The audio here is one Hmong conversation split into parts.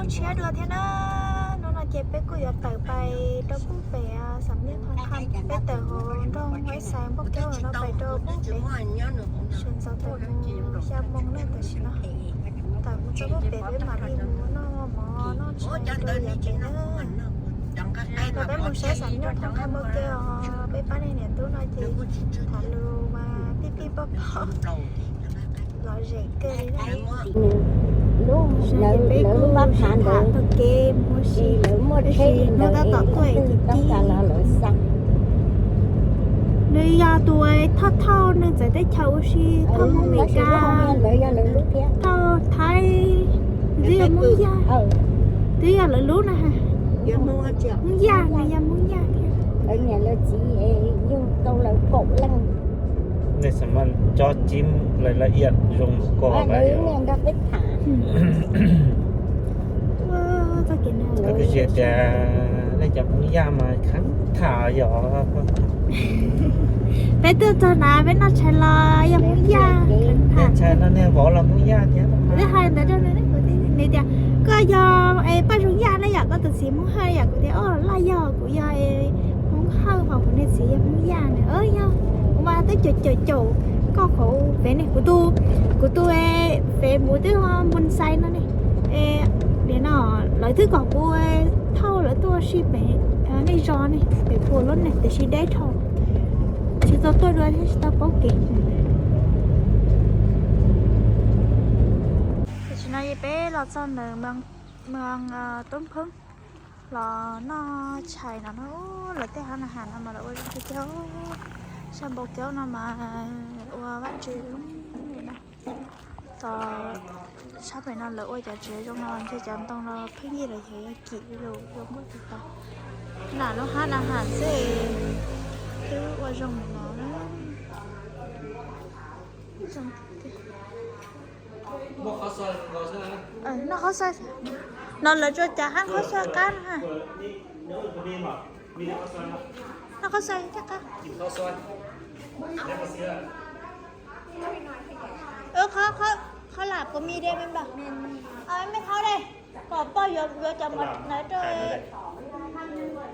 Tshiab dua thiab na. Hnub no ces peb kuj yuav tawm pais rau pub pem Xam Nyiaj Thoob Kham, peb tawm hauv nroog Huaib Xais Npauj Kaub no pais rau pub pem sawv ntxov tawm mus xya moo na tam sim no. Tawm mus txog pub pem peb mam li mus noj mov noj tshais rau yav pem na. Los peb mus saib Xam Nyiaj Thoob Kham ua ke os, peb pab niag niam tub no ces tham lus mas pij pij poj poj los zem kawg li na. Lub, lawv lub pab phav ntawd, lawv muaj tsheb ntawd es tab tom los lawv xa. Nws yog tus thauj thauj neeg txawv teb chaws ua si, thauj Hmoob Meskas, thauj Thaib, twb yog Hmoob Yaj, twb yog lawv lub na. Hmoob Yaj, nws yog Hmoob Yaj thiab. Lawv niam lawv txiv yug tau lawv kaum leej. Nej xam maj cov cim lawv la iam zoo ko lawv nrog peb tham. Lawv kuj tias nej cov Hmoob Yaj mas kheev tham yom. Peb tuaj txog na peb noj tshais los yog Hmoob Yaj kheev tham. Tshais no niag vauv los Hmoob Yaj thiab. Kuv twb hais ntawd rau nws, nws tias koj yog Paj Zoo Yaj ne yom, koj tus txiv Hmoob Hawj yom. Kuv tias o, laj yog kuv yog Hmoob Hawj ho kuv niag txiv yog Hmoob Yaj ne. Yog kuv mas twb caum caum caum koj qhov fev ne, kuv tus, kuv tus fev npuv twb ho Npoo Xais no ne. Nim no lawv twb kom kuv thauj lawv tuaj si pem nej zos ne, pem puas lub ne tiam sis deb dhau, tsis tau tuaj dua thiab tsis tau paub kev. Tam sim no peb los txog ntawm Moos Tub Pheeb los noj tshais no na. Lawv tej hab no has no mas lawv ua zoo tiag tiag. Sab Npauj Kaub no mas ua Vaj Tswv zoo li na. Tos sab pem no lawv ua cov tsev zoo no ntshe cov ntoo no pheej yig los yog kim li lus zoo nkauj tag tag. Nam lub hab no has xwb twb ua zoo li no na. Noj qhov xoi no lawv tsuas cas hab qhov xoi qab no ha. Noj qhov xoi thiab qab. Qhov lam puas mis dej me nplam? Mej thaub dej kom pog yuav cov mov ntawd rau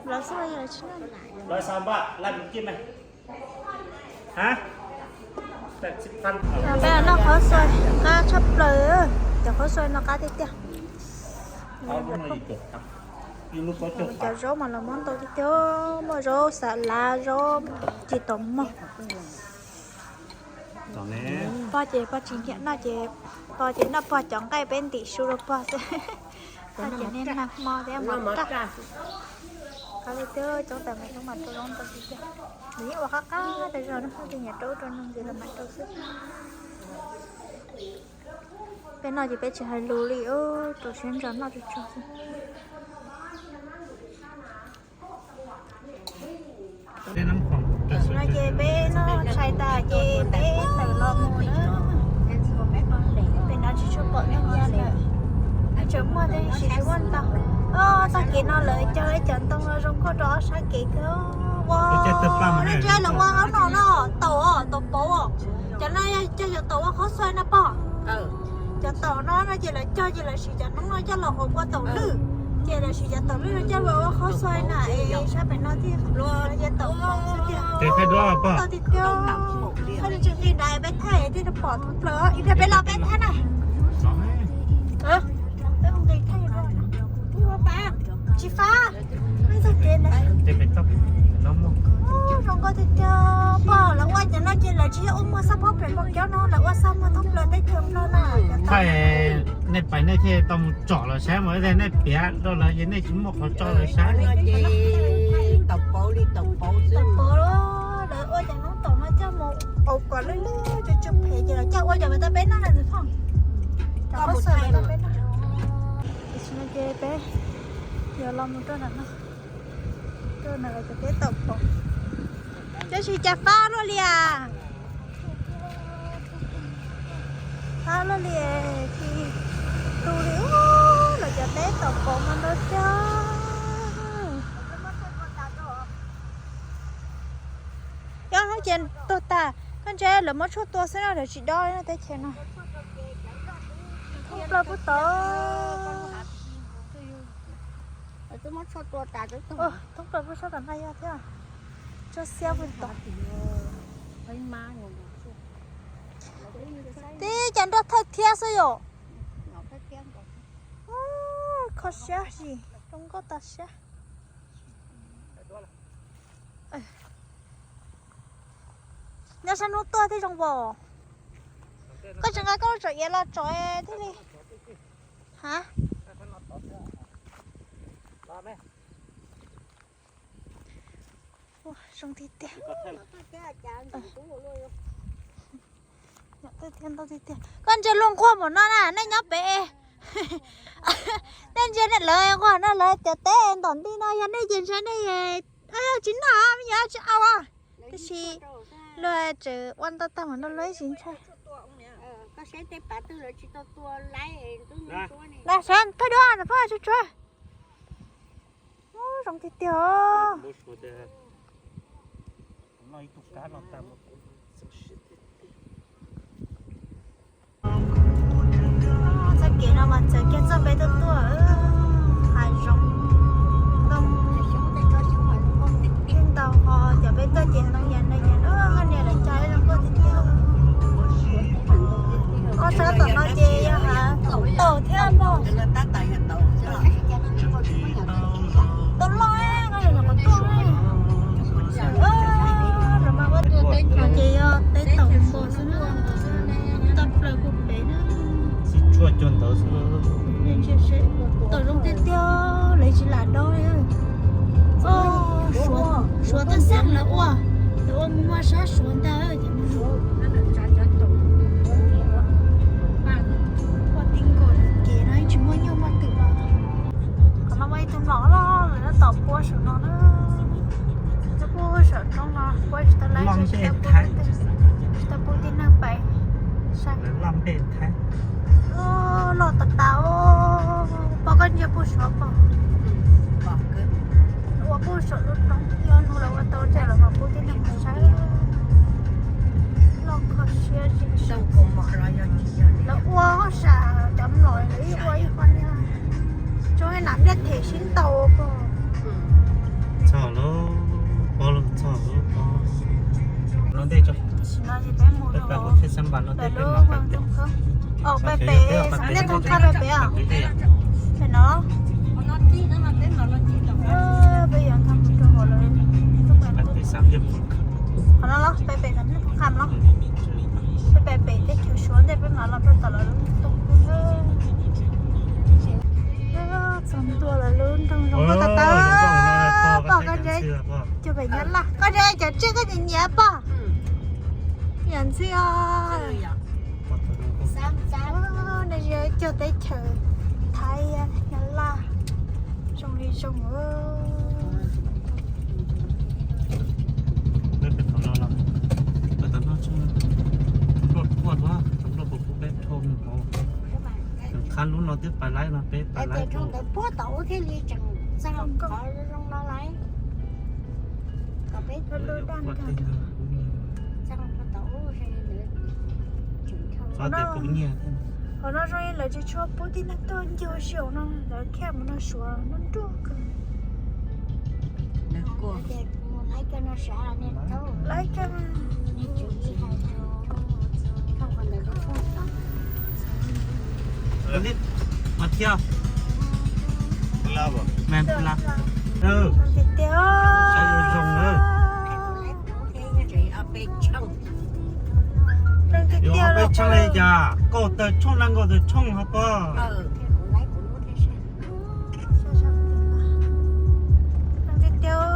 lawv xwb. Peb noj qhov xoi qab tshaj plaws, cov qhov xoi no qab tiag tiag. Cov zaub mas los muab ntau tiag tiag, muaj zaub xav lav zaub tsis tau mog. Pog ces pog tsis nyiam noj ces, pog ces noj pog cov nqaij peb ntim su rau pog xwb. Pog ces niaj hnub hmo thiab mov raj. Qab tiag tiag, coob tas mas coob mas rau zaub ntau tiag tiag. Nws yeej ua qab qab tas zog no, pog ces nyiam rau ub rau no ces los mam rau xwb. Peb noj ces peb tsis hais lus li, rau siab ntso noj tsuag tsuag xwb. Tam sim no ces peb noj tshais tas ces peb tawm los mus na. Pem no tsis tshua pom neeg nyob lawm, tseem muaj tej siv siv muaj ntau. Tag kev no lawv cog ib cov ntoo no zoo nkauj rau ob sab kev kawg. Ua, nej ntsia lawv ua ob no no, taum os, taum pauv os. Cov no yog cog cov taum ua qhov xoi na pog. Cov taum no no ces lawv cog ces lawv siv cov noob no coj los ua taum lwj, ces lawv siv cov taum lwj no coj los ua qhov xoi na es sab pem no thiaj yog taum pauv xwb tiag. Tau tiag tiag. Peb thaij thiaj pom thoob plaws, ib pliag peb los peb thaij na. Peb mus nqis thaij. Tsis fab, txog kev na. Zoo nkauj tiag tiag. Pog, lawv ua cov no ces lawv tsis yog ua muag xab phob pem Npauj Kaub no, lawv ua xab muag thoob plaws teb chaws Nplog na. Thaij, nej pais nej thiaj tau mus tsom lawv saib mas, nej piav rau lawv ces nej tsis muaj qhov tso lawv saib. Taum pauv li taum pauv xwb. Taum pauv, lawv ua cov noob taum no coj mus auv kom lwj lwj tsuag tsuag phem ces lawv coj ua cov mas tau peb noj na tus phauj. Cov qhov xoi mas tau peb noj. Tam sim no ces peb yuav los mus rau nram no, rau nram lawv cov teb taum pauv. Tab sis cas fab luaj li as. Fab luaj li, tsis tu li ub, lawv cov teb taum pauv mas ntau tiag. Yog hnub ces tuag tag, koj ntsia lawv muab tshuaj tua xwb no, lawv tsis dob teb chaws no. Thoob plaws pub tod. Twb muab tshuaj tua tas twb tuag. Thoob plaws kuj sab tom no yog thiab. Tshuaj xiab kuj tom. Tib cov nroj thawj thiab xwb yom. Kho siab zim, zoo nkauj tas siab. Nyob sab hnub tuaj thiaj zoo vos. Koj tsis nqa koj lub tsov iav los tso thiaj li. Ha? Zoo tiag tiag. Koj ntsia luag nquag npaum no na, nej nyob pem. Nej ntsia lawv nquag no lawv tias teb ntom nti no yog nej ces ntshai nej tsis noj me nyuam tsis au. Tab sis luag tseem ua ntau tag npaum no luag ib tsis ntshai. Los sawv thawj duab phaj tsuag tsuag. Ub, zoo tiag tiag. Txoj kev no mas txawv kiag txoj peb tuaj tuaj, hav zoov ntoo thiab ntau ho cov peb tuaj ces ntoo yas ntoo yas, koj niam lawv cog zoo nkauj tiag tiag. Koj sab tom no ces yog hav taum thiab npog. Tau loj, koj yog nyuam qhuav tuaj. Ces yog teb taum npog xwb na, tawm plaws kuj pem na. Tsis tshua cuag ntawd xwb. Taum zoo tiag tiag, lawv tsis lam dob li. Suav tuaj xeeb lawv ua, lawv ua muaj muaj sab suav ntag. Ua ti nkaus kev no tsis muaj nyuj muaj twm los. Qhov no muaj ib tug nom loj lawm tab tom puab saum no na. Puab saum roob no puab tsis tau laib, tsis tau pub tib neeg pais saib. Loj tas tas, pom koj ntsia puag saum pom. Ua puag saum lub roob, ib ob hnub lawv ua tau tsam los mas pub tib neeg pais saib. Loj kho siab zim. Lawv ua sam cov mlom lawv ib ua ib qho niag, tsob nam npliaj them sib ntaus pom. Txog lawm, pom lawm, txog lawm, pom. No ntej tso. Peb pais hauv Thej Xab Npas no tej peb mam pais. Peb pem Xam Liaj Phoos Kham peb pem os. Pem no. Peb yuav nkag mus rau hauv lawv. Qhov no los peb pem Xam Liaj Phoos Kham los. Peb pem pem teb chaws Suav ntej peb mam los rau tom lawv lub nroog. Txog ntua lawv lub nroog zoo nkauj tag tag. Pom koj ntsia, cov pem Nyab Laj, koj ntsia cov tsiaj koj nyiam nyiam pom. Yam ntxwg os. Nej cog teb chaws Thaib Nyab Laj zoo li zoo. Qha lub no twb pais laib no peb pais laib. Puag tom ub thiaj li tseem txog qhov zoo no lawm. Kom peb txog puag tom ub. Qhov no zoo li lawv tsis tshua pub tib neeg tuaj ncig ua si hauv no, lawv khiaj mus no Suav no nruj kawg. Laib kawg. Mas thiab. Tiag tiag. Zoo zoo na. Tiag tiag, peb tsheej li cas, kaum tawm tshooj, nees nkaum tawm tshooj hos pog. Tiag tiag.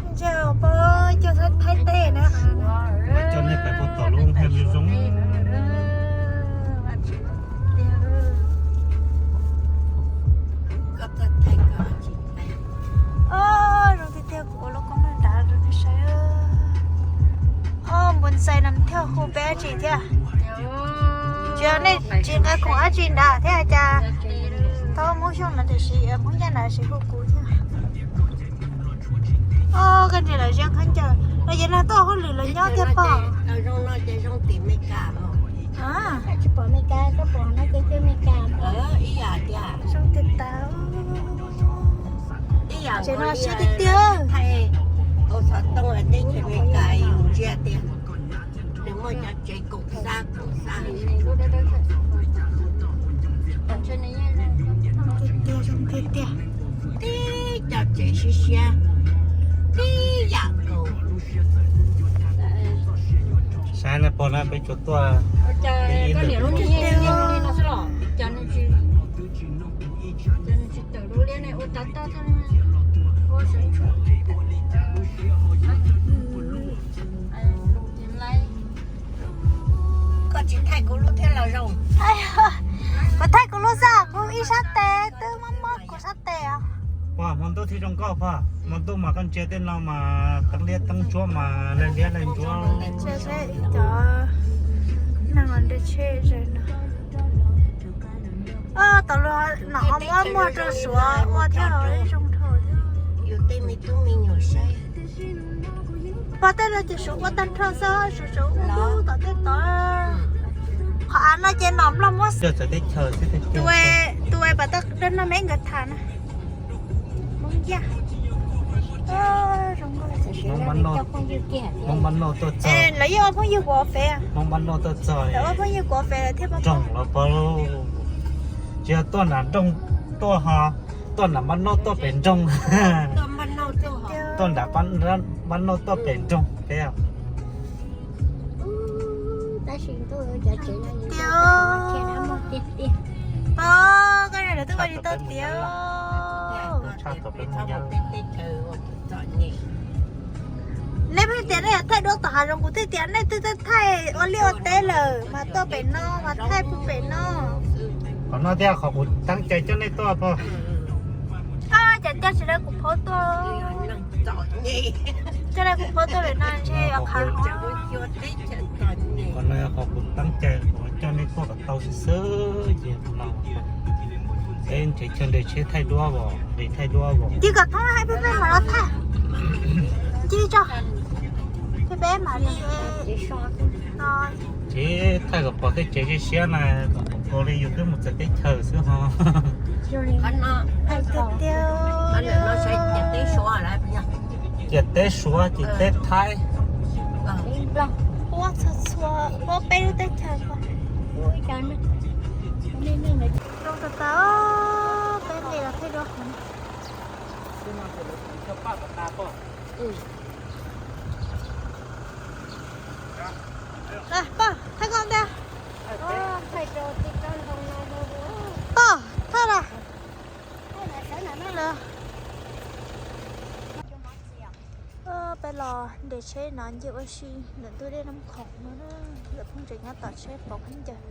Ntshe pog coj Thaib teb na. Coj nej pais puag tom lub nroog zoo. Zoo tiag tiag, kuv ua lub koob nrad rau nej saib. Npus ntxais no thiaj hu peb dab tsi thiab? Tsis yog nej tsis nqa khoom dab tsi nrad thiab cas? Thaum Hmoob Xyooj no tiam sis Hmoob Nyab Laj sis hu kuv thiab. Koj ntsia lawv ziab khaub ncaws no ces nag tuaj hauj lwm lawv nyob thiab pog. Tsis pom Meskas, koj pom no ces twb Meskas ib yam tiag. Tsev no siab tiag tiag. Thaij, au xov tooj teb chaws Amelikas yus ntsia tias nws muaj cov tsev kaum xab kaum xab tiag tiag, zoo tiag tiag. Tib cov tsev siab siab, tib yam nkaus. Saib na, pog na, peb tsuas tuaj. Koj tsis thaij kuv lub thiab los zoo. Kuv thaij kuv lub xwb, kuv ib sab tes twb mob mob kuv sab tes os. Pog, hmo ntuj thiaj zoo nkauj pog, hmo ntuj mas koj ntsia tej no mas teeb liab teeb ntsuab mas lawg liab lawg ntsuab. Cov neeg nres tsheb ze no. Tom luag nom muab muag rau Suav ua thiab zoo dhau thiab. Pog, tej no ces Suav ua tag nrho xwb, Suav Suav ua tom tej tod. Qhov av no ces nom nplog muab. Cov teb chaws xwb. Tus, tus pas toj dab no me nkawd tham na. Hmoob Yaj. Hmoob Npab Noj tuaj txog. Lawv yeej ua phooj ywg kuv fev. Hmoob Npab Noj tuaj txog. Lawv ua phooj ywg kuv fev lawm thiaj pab nroog los pog. Tsis yog tuaj nram nroog, tuaj ho, tuaj nram Npab Noj tuaj pem nroog. Tuaj nram Npab Noj tuaj pem nroog peb. Tiag. Pog, koj yog lawv twb ua li tau tiag. Neb pheej tias nej yuav thaij duab tom hav zoov, kuv twb tias nej twb thaij ua liaj ua teb lawm mas tuaj pem no mas thaij pem no. Qhov no thiaj qhov kuv teeb cai coj nej tuaj pog. Cas coj tsis lawv kuv phaub tuaj. Coj lawv kuv phaub tuaj lawm no ntshe yuav qhav. Qhov no yog qhov kuv teeb cai kuv coj nej tuaj kom tau xwb xwb ces no. Peb nrhiav chaw nres tsheb thaij duab os, nqis thaij duab os. Ncig kom thoob hais peb peb mam los thaij. Ncig tso. Peb peb mam li. Ces thaij kom pom tej tsev siab siab na, kom pom li yus twb mus txawv teb chaws xwb ho. Tiag tiag. Ciam teb Suav, ciam teb Thaib. Puab txhua txhua, puab peb lub teb chaws. Zoo tas tas, peb nqis los thaij duab qhov no. Pog, thaij koj ntag. Pog, thaij los. Peb los nres tsheb no nce ua si ntawm ntug dej Nab Khoom no, lawv phooj ywg nyob tom tsheb pom khaub ncaws.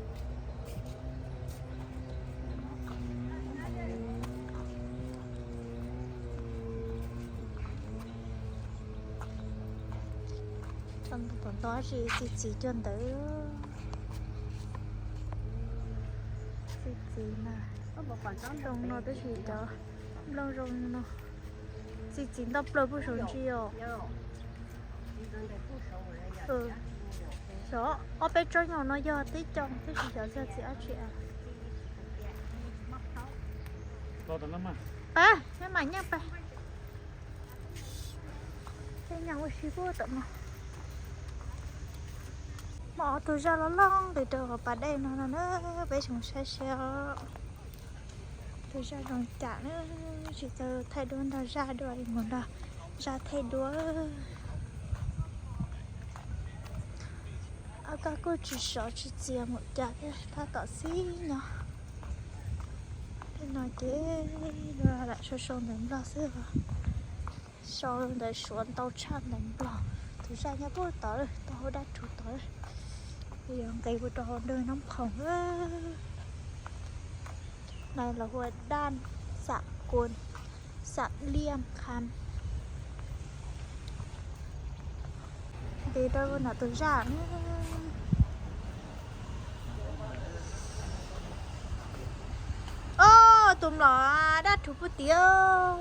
Tom ntej txiv txiv cuag ntawd. Txiv txiv na, zoo no tab sis cov nplooj zoo no. Txiv txiv ntau plaws puag saum ntsis os. Xyov ob peb tsob nyob no yog tib co tab sis xyov yog txiv dab tsi a. Pab, neb mam nyeej pab. Peb nyeem ua si puag tom no. Muaj ob tug zaj loj loj nqis rau hauv pas dej no no na, peb tsoom saib seb os. Tus zaj zoo cas na, tsis tau thaij duab nrog zaj dua li mus nrog zaj thaij duab. Ob kab kuj tsis sov tsis txias mus cas thiab, tab tom xib nyob. Tej no ces lam sau sau ntawv Nplog xwb os. Sau ntawv Suav ntau tshaj ntawv Nplog. Tus zaj nyob puag tod, tau hauv dab rhuv tod. Yuav nqis mus rau hauv ntug Nab Khoom. No lawv hu ua daj Xam Kuas, Xam Liaj Kham. Nqis rau nram tus zaj na. Os, tus mlom daj rhuv puag tim.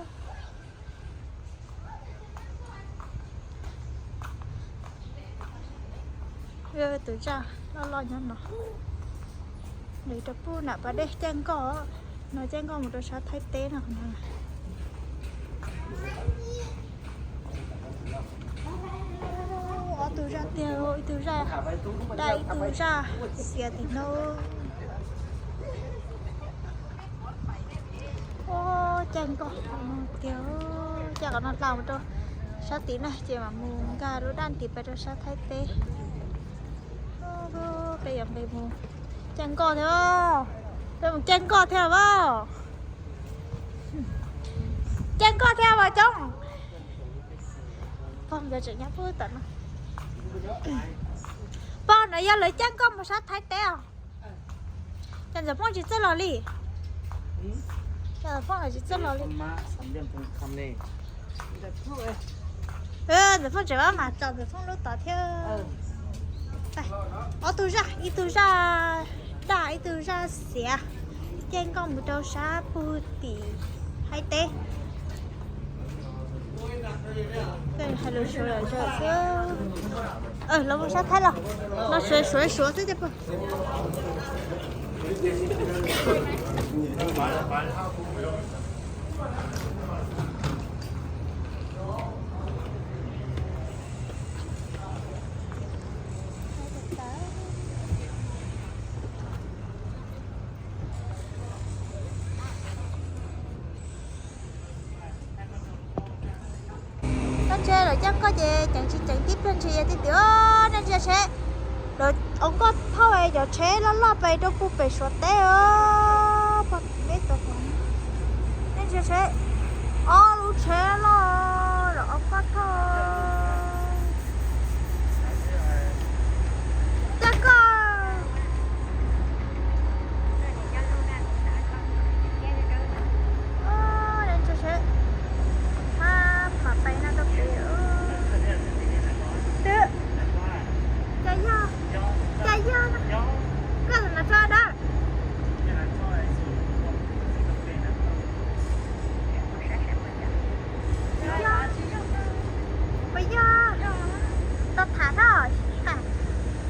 Tus zaj loj loj nyob no. Nqis rau puag nram pas dej caij nkoj, no caij nkoj mus rau sab Thaib teb no. Ob tug zaj tiag, ib tug zaj daj, ib tug zaj xiav tim no. Caij nkoj tiag, caij qhov no hla mus rau sab tid na, ces mam mus nkag lub daj tid pais rau sab Thaib teb. Peb yuav peb mus caij nkoj thiab, peb mus caij nkoj thiab as. Caij nkoj thiab as coob. Pog nkawd tseem nyob puag tom no. Pog, no yog lawv caij nkoj mus sab Thaib teb os. Cas Ntxawm Phooj tsis txawj los li? Cas Ntxawm Phooj los tsis txawj los li? Ntxawm Phooj tseem maj mam tsom Ntxawm Phooj lub tod thiab. Ob tug zaj, ib tug zaj daj, ib tug zaj xiav, caij nkoj mus rau sab puag tim Thaib teb. Hais lus Suav lawm xwb. Los mus sab Thaib los, no Suav Suav xwb tiag. Koj ntsia lawv caij nkoj ces ceev tsis ceev tib pliag ntshis yog tiag tiag. Nej ntsia seb, lawv ua nkoj thauj cov tsheb loj loj pes rau puag pem Suav teb os. Nej ntsia seb, ob lub tsheb loj los ua nkoj thauj. Caij nkoj. Twb, cas yog, cas yog no, koj tus no tso dawb. Puas yog? Tau tham no, cas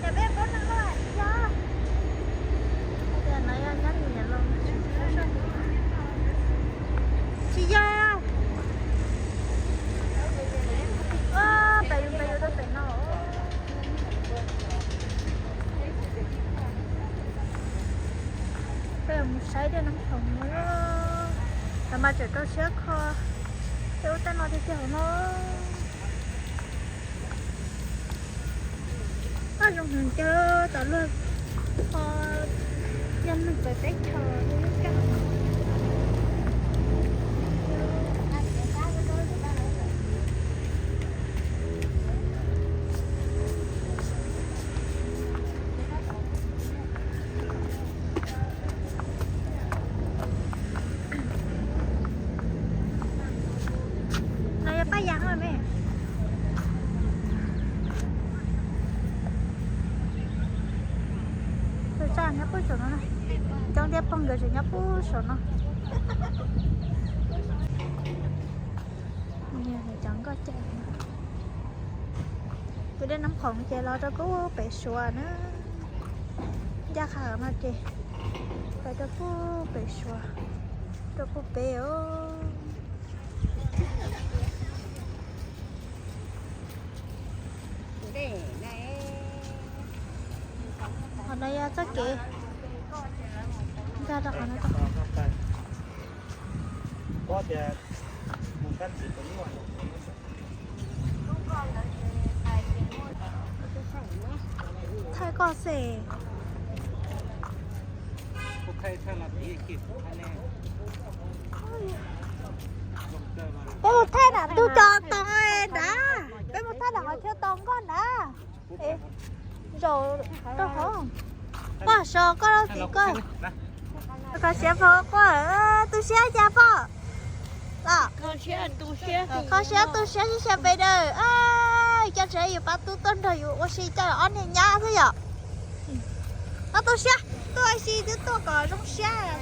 peb paub neeg loj yog. Tsis yog. Peb mus peb yus rau pem no. Peb mus saib dej Nab Khoom no, los mas tseem rau siab kho tej ub tej no tiag tiag no. Koj zoo heev tiag, tom luag kho yog neeg txawv teb chaws. No yog paj yas me. Tus zaj nyob puag saum no, coob thiab pog nkawd tseem nyob puag saum no. Cov nkoj caij, tus dej Nab Khoom ces los rau puag pem Suav na. Ncaj qha no ces pais rau puag pem Suav, rau puag pem os. Qhov no yog txoj kev nkag rau qhov no. Thaij koj xwb. Peb mus thaij nram ntug cov tau nrad, peb mus thaij nram qhov chaw tau nkoj nrad. Zaum rau hauv. Pog, so koj lub txiv koj. Kho siab pog quaj, tu siab cas pog. Los, kho siab tu siab sib xyaw pes daws. Cov tsev yus pab tub tuaj nrog yus ua si coj ob niag nyab xwb yom. Koj tu siab, tuaj ua si twb tuaj kom zoo siab.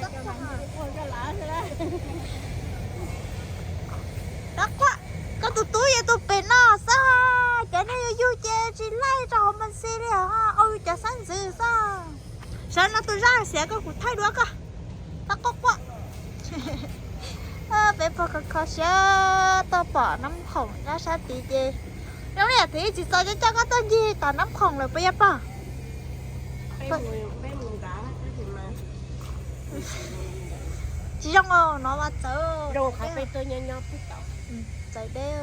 Koj tus tub yog tus pem no xwb, cov neeg yug yug ces tsis laij rau hauv mas xi li, ua yus cov xeeb ntxwv xwb. Sawv no tus zaj xiav koj kuv thaij dua koj. Tau quaj quaj. Peb pog kho kho siab tuaj pom Nab Khoom nyob sab tid ces zoo li yam thaum ub txiv txawv coj coj koj tuaj ncig tom Nab Khoom lawm puas yog pog? Tsis zoo no mas txawv, txawv deb.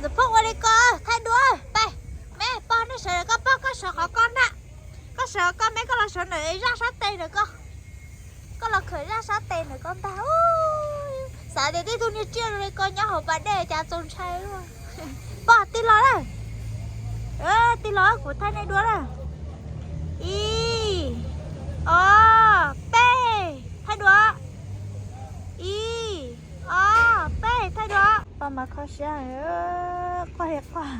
Ntxawm Phoob ua li ko, thaij duab peb. Me pog, nej sawv daws koj pog koj sawv qhov koj ntag. Koj sawv qhov koj, me koj los sawv ntawm zaj sab tes ntawm koj. Koj los khawm zaj sab tes ntawm koj ntag. Xav tias tej tug niag tsiaj zoo li ko nyob hauv pas dej cas txaus ntshai luaj. Pog tig los na. Tig los kuv thaij nej duab na. Ib, ob, peb, thaij duab. Ib, ob, peb, thaij duab. Pog mas kho siab, quaj li quaj.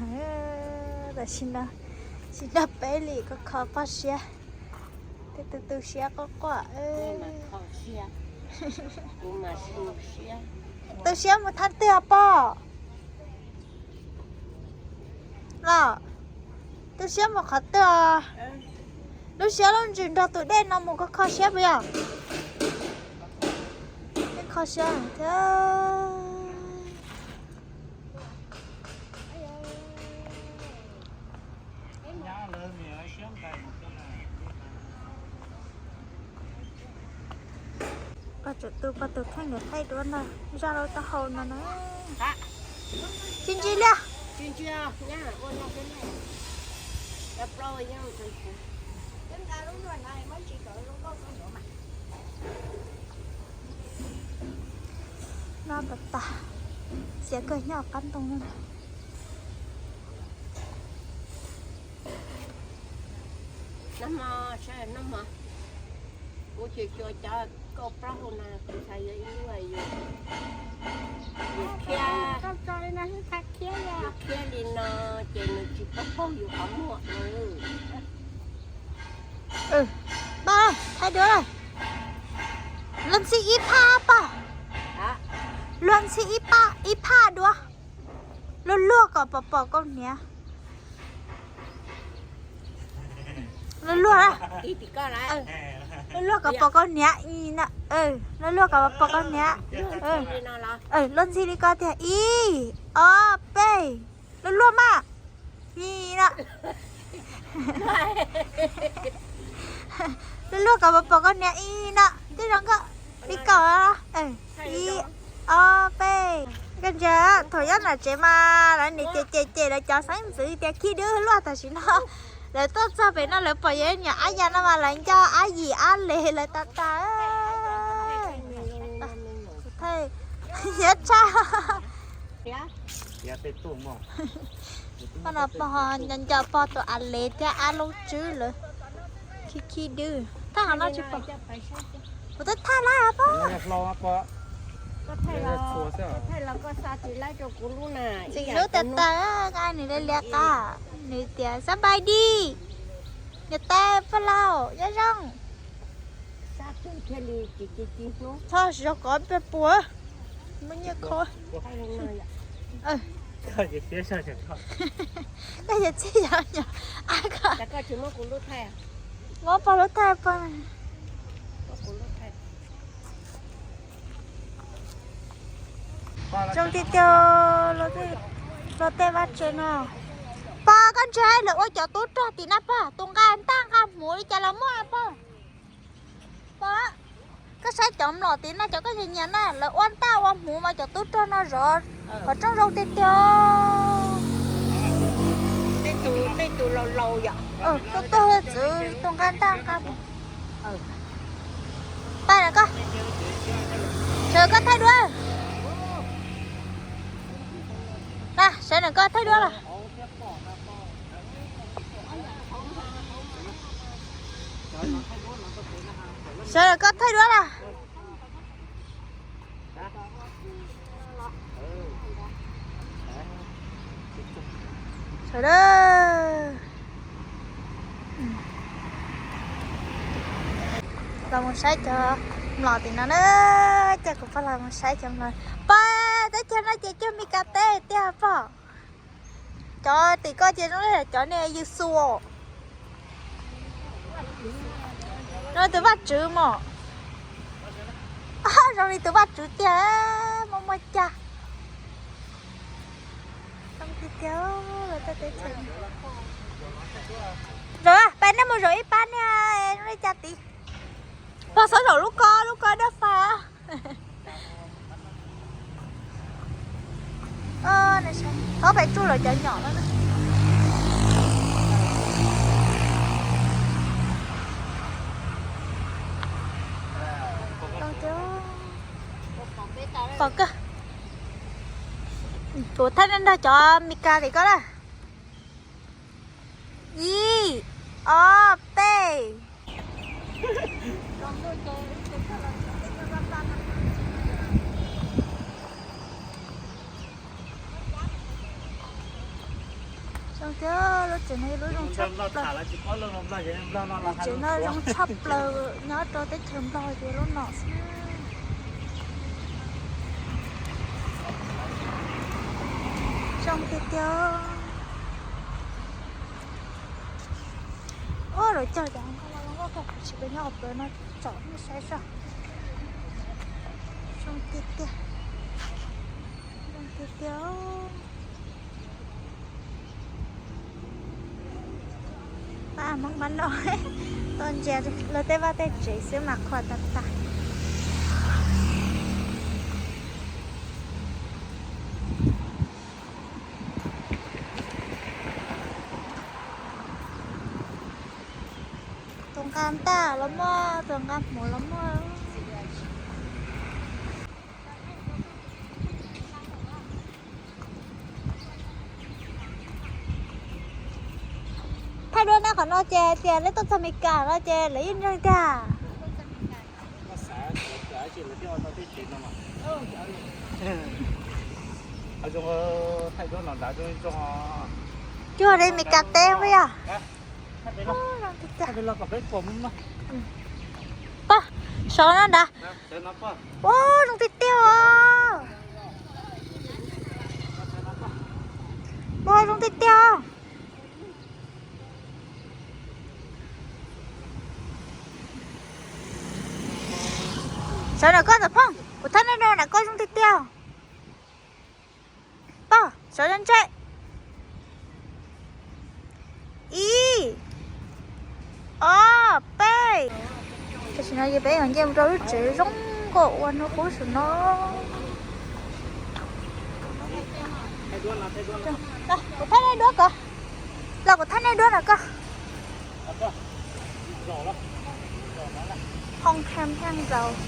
Tam sim no, sim no peb li kho kho pog siab. Tej tus tu siab quaj quaj. Tu siab mus thaj twg os pog? Los, tu siab mus qhov twg os? Lub siab lub ntsws nrog tus dej no mus kho kho siab puas yog? Kho siab thiab. Pog tseem tu pog tus kheej ntawd thaij duab ntag, zaj lub taub hau no na. Tsis ntsis li. No tas tas, xiav kawg nyob qab ntoo no. Nag hmo, nag hmo kuv tsis xyuas cov kauj plaub hau no, kuv xav yuav ib lub yus, yus thiab, yus thiab li no ces nws tsis paub paug yus qhov muag. Pog, thaij duab. Luag ntxhi ib phaj pog. Luag ntxhi ib phaj duab. Luag luag kom pom pom koj niam. Luag luag, luag luag kom pom koj niam i no. Luag luag kom pom koj niam. Luag ntxhi li ko tiag, ib, ob, peb. Luag luag mas. I no. Luag luag kom pom pom koj niam i no, tej zoo nkauj li ko. Ib, ob, peb. Koj ntsia, thaum nyob nram tsev mas lawv niam cem cem cem lawv cov xeeb ntxwv tias khib dwb luaj, tam sim no lawv tuaj txog pem no lawv pom yog niam ab yam no mas lawv nco ab yim ab le lawv tas tas. Nyob tshaj. Pog no pog nco nco pog tus av lev thiab ab loob tswb lawm. Khib khib dwb. Thaij qhov no tsis pom. Kuv twb thaij lawm pog. Txiv hlub tas tas, nws li liam qab, nws tias xab npais dis. Niam tais pog laus nyob zoo. Txhob zaum kov peb puas muaj nyiaj kho. Koj yawm txij yog nyuam ab ko. Muab pog lub thaij pog. Zoo tiag tiag los tej vaj tse no. Pog, koj ntsia lawv ua cov tub rog tim no pog, tus nqa ntaj nqa hmuv li cas los muaj pog. Pog, koj saib cov mlom tim no cov koj nyiam nyiam na, lawv ua ntaj ua hmuv mas cov tub rog no zov qhov rooj zoo tiag tiag. Tej tus laus laus yom. Tuaj tuaj txwv tus nqa ntaj nqa hmuv. Pab na koj, sawv koj thaij duab. Na, sawv na koj thaij duab los. Sawv na koj thaij duab los. Sawv daws, los mus saib cov mlom tim no na. Ces kuv pog los mus saib cov mlom. Pog, teb chaws no ces cuag Meskas teb tiag pog. Cov tim ko ces zoo li cov niag yws xus. Zoo li tus vaj tswv mos. Zoo li tus vaj tswv tiag, muaj muaj cag. Zoo tiag tiag, lawv tej teb chaws. Zaum, peb nej mus zaum ib pab niag zoo li cas tid. Pog, txhob zaum lub ko, lub ko dawb fas. Txhob pem tsuj lawv cov nyom no. Pom kawg. Kuv thaij nej nrog cov Mes Kas tim koj na. Ib, ob, peb. Zoo tiag, lub tsev no lub zoo tshaj plaws. Lub tsev no zoo tshaj plaws, nyob rau teb chaws Nplog ces lub no xwb. Zoo tiag tiag. Ua lawv cog cov nkoj los nkoj kawg, tsis pes nyob hauv plawv no tsom nej saib saib. Zoo tiag tiag. Zoo tiag tiag. Pab Hmoob pab no tuaj ntsia lawv tej vaj tej tsev xwb mas qhuas tas tas. Tus nqa ntaj los muaj, tus nqa hmuv los muaj. Thaij duab na, qhov no ces hais tias nej tuaj txog Mes Kas no ces lawv yeej ntseeg tiag. Cuag li Mes Kas teb puas yog? Pog, saud no nrad. Ua zoo tiag tiag os. Ua zoo tiag tiag os. Sawv ntawm koj ntawm Phooj, kuv thaij nej no ntawm koj zoo tiag tiag. Pog, sawv ntse. Ib, ob, peb. Tam sim no ces peb yuav nce mus rau lub tsev zoo nkauj uas hnub qub saum no. Kuv thaij nej duab ko. Los kuv thaij nej duab no ko. Hoo kheem heej zaus.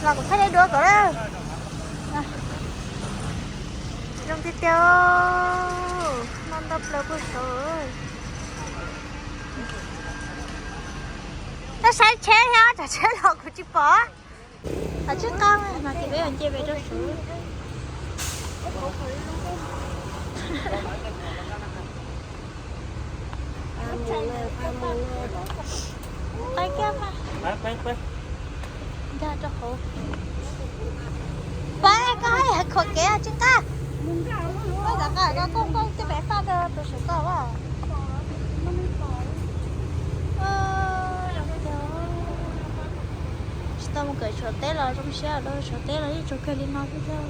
Los kuv thaij nej duab ko. Zoo tiag tiag. Noj ntau plaws puag saud. Nej saib tsheb thiab, tsam tsheb los kuv tsis pom. Qhov tsis qab no ces peb yuav nce pem rau saud. Qab kiag mas. Nkag rau hauv. Pab, koj haj yam khuam kev tsis qab. Koj rov qab no koj koj tej pem faj rau tus saum koj as. Tsis tau mus kawm Suav teb los zoo siab, Suav teb los yeej tsuas kawg li no xwb thiab.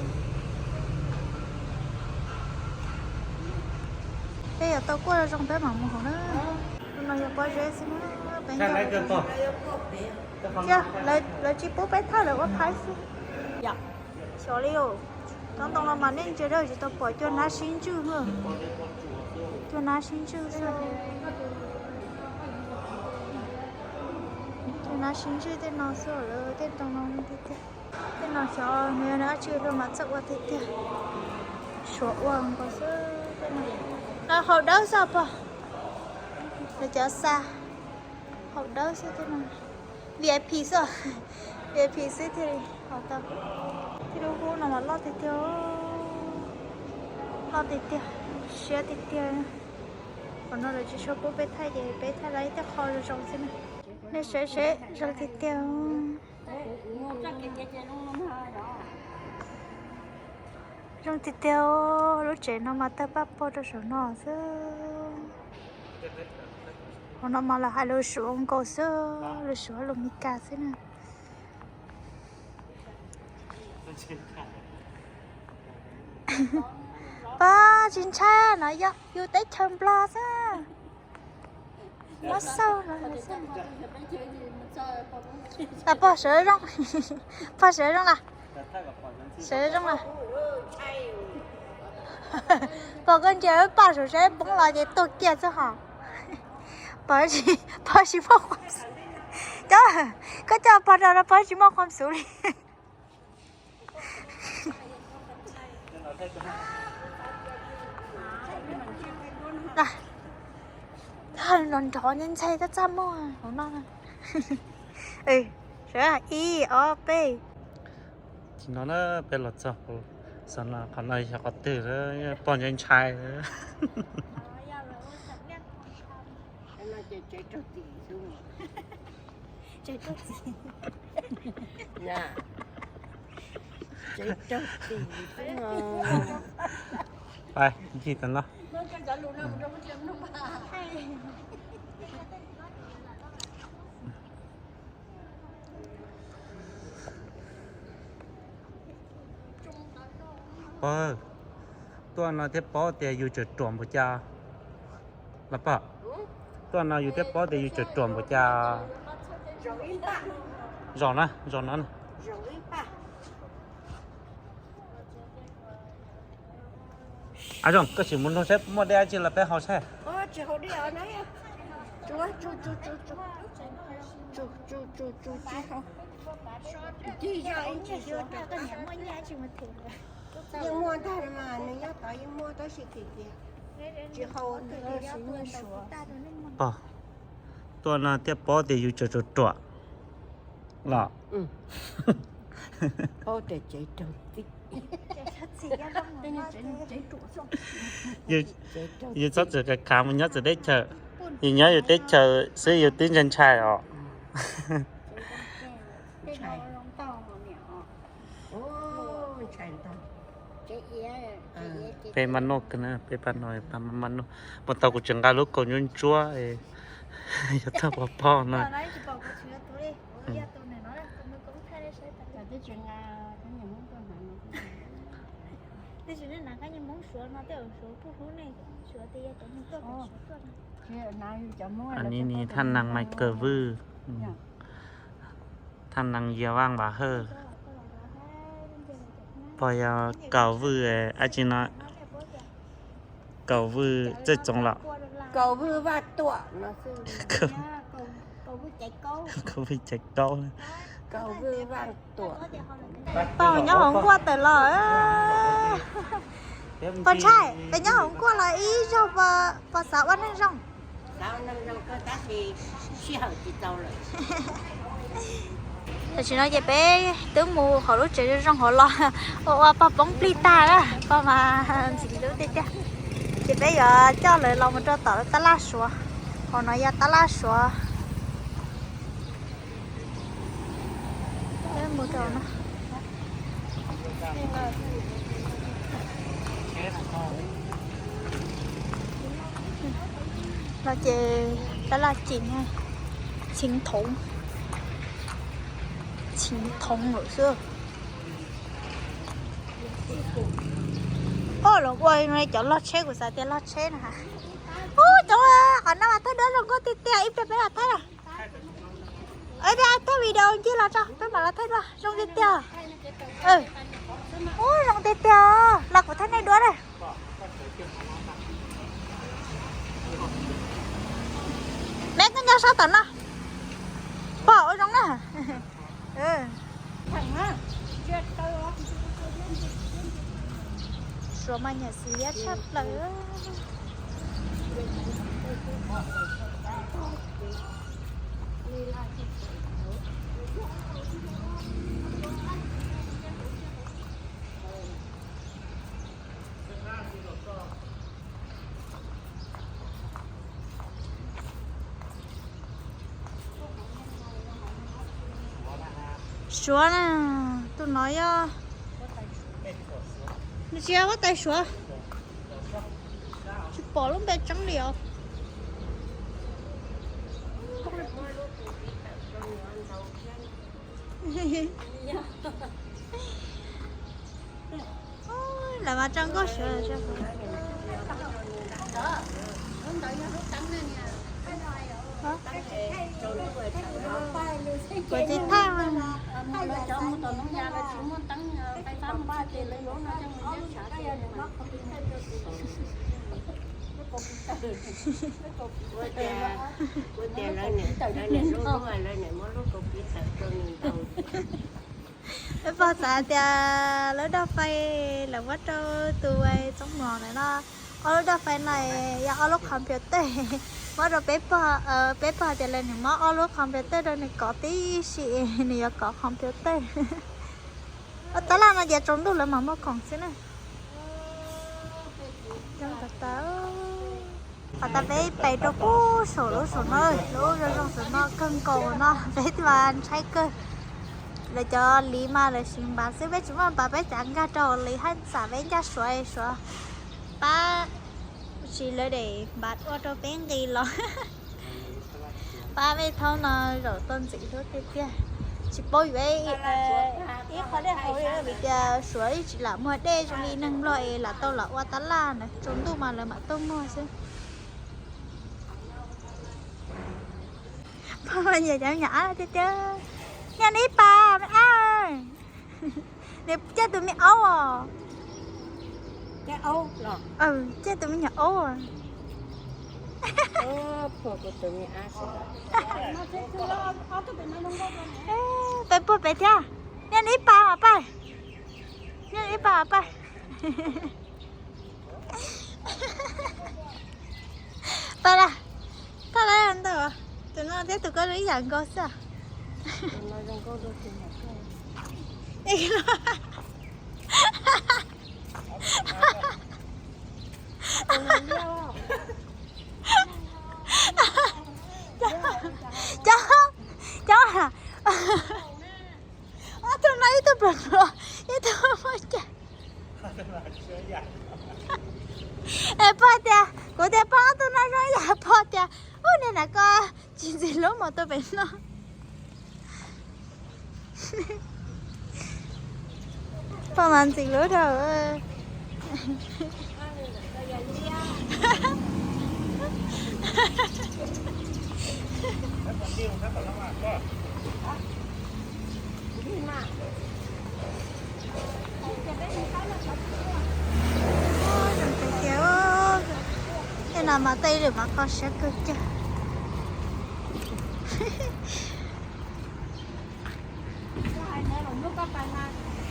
Peb yuav tau kuaj zoo peb mam mus hauv na. Tus no yog pob zeb xwb na, peb nyob. Lawv tsis pub peb thawj, lawv ua phaib xwb. Xyov li os, cov ntoo no mas nej ntsia dawb tsis tau pom, cua nab sib ntswj na. Cua nab sib ntswj xwb. Cua nab sib ntswj tej no xwb lawm, tej ntoo no tiag tiag. Tej no xyov nws yog dab tsi luaj mas txawj ua tiag tiag. Suav ua nkaus xwb tej no. No haus dawb xwb pog. Lawv cov xa haus dawb xwb tej no. V I P xwb, V I P xwb thiaj li haus tau. Tej lub hub no mas loj tiag tiag, loj tiag tiag, siab tiag tiag. Qhov no lawv tsis tshua pub peb thaij ces peb thaij lawv ib tej qho zoo zoo xwb na. Nej saib seb zoo tiag tiag. Zoo tiag tiag, lub tsev no mas tawg paj puag rau saum no xwb. Hauv no mas lawv hais lus Suav nkaus xwb, lus Suav lus Meskas xwb na. Pog tsis ntshai, no yog yus teb chaws Nplog xwb. Mob xauj no. Pog sawv zoo, pog sawv zoo los, sawv zoo los. Pog koj ntsia pog saum saib poob los ces tuag kiag xwb hos. Pog tsis muaj, cov, koj coj pog rau no pog tsis muaj khuam xuv li. Nrov nrov ntxhe txaj txaj muag hauv no. Sawv, ib ob peb. Tsis no na, peb los txog qhov no, qhov no yog qhov twg, pog ntshai ntshai. Pais ncig tas no. Pog, tuaj no thiab paub tias yus tseem ruam npaum cas los pog? Tuaj no yus thiaj paub tias yus tseem ruam npaum cas. Zaum na, zaum no na. A zoo, koj sim mus nug saib muaj dej dab tsi los peb haus saib. Yeej muaj ntag mas, nws nyob tod yeej muaj tab sis tias tsis haus. Pog, tuaj no thiaj paub tias yus tseem ruam ruam los. Yus txhob txwm khav khav mus nyob txawv teb chaws, yus nyob yus teb chaws xwb yus twb ntshai ntshai os. Peb maj noj kawg na, peb pab no pab maj noj. Puag ta kuv tseem nqa lub kaus ntsuab ntsuab, yog tau pov pob no. Anv ni thaj nang Mai Kaws Vwj, thaj nang Yia Vaj Npas Hawj, pog yog Kaws Vwj, ab tsi no, Kaws Vwj Txawj Txoov los. Kaws Vwj Caiv Kaub. Pog nyob hauv nkuaj tawm los. Pog ntshai, peb nyob hauv nkuaj los ib zaug pog xav ua neej zoo. Tam sim no ces peb twb mus hauv lub tsev zoo zoo hauv los ua ua pog poob plig tag na, pog mas ntxim hlub tiag tiag. Ces peb yuav coj lawv los mus rau tom tab laj Suav, hauv no yog tab laj Suav. Peb mus rau no. No ces tab laj Tsim, Txiv Thoov, Txiv Thoov lawm xwb. Ua los ua cov log tsheb, kuv xav tias log tsheb na. Ub, cov qhov no mas thawj duab zoo nkauj tiag tiag, ib pliag peb los thaij. Peb thaij video ncig los tso peb mam los thaij dua, zoo tiag tiag. Ub, zoo tiag tiag, los kuv thaij nej dua na. Neb koj nyob sab tom no, pom ua zoo na. Suav mas nyiam xim liab tshaj plaws. Suav na, tus no yog, nws tsis yog huab tais Suav, tsis pom lub npe tseeb li os. Lawv mas tso nkauj sawv. Kuv tsis thaij. Kuv tias lawv niam, lawv niam hlub hlub, lawv niam muab lub kaus piv tawm rau nws ntaus. Peb pog xav tias lub daj fais lawv muab rau tus Txoov Mos ntawd no, ob lub daj fais no yog ob lub computer. Muab rau peb pog, peb pog tias lawv nws muab ob lub computer rau nws kov tib si, nws yuav kov computer. Tab laj no ces tsaus ntuj lawv mam muag khoom xwb na. Has tas peb pais rau pem saum lub saum no, lub zoo zoo saum no kawg nkaus no peb thiaj ntshai kawg. Lawv cov liv mas lawv siv npav xwb, peb tsis muaj npav peb cav nkag rau hauv liv haj xam peb ncaj suav suav pab, tsis lawv dem npav ua rau peb nqis los. Pab peb thaum no zaum tau ntxim hlub tiag tiag. Tsis paub yuav ib qho dej haus li vim tias suav ib tsis lam muag dej zoo li neeg nplog es lam tau lam ua tab laj na, tsaus ntuj mas lawv mam tuaj muag xwb. Pog nyiam cov me nyuam ab tiag tiag. Nyiam nws ib pas me ab. Nws coj tus me aub os. Coj tus me nyuam aub. Peb puag pem thiab. Nyiam nws ib pas mas pab. Nyiam nws ib pas mas pab. Pab las, thaj lawm ntawm tus no thiab tus ko zoo ib yam nkaus xwb. Cov, cov, ob tug no ib tug pluav pluav, ib tug muaj caj. Es pog tias, kuv tias pog ob tug no zoo ib yam, pog tias, ub, niag nam ko tsis ntxim hlub mus tus pem no. Pog mas ntxim hlub dhau. Tej no mas tej lwm mas kho siab kawg kiag.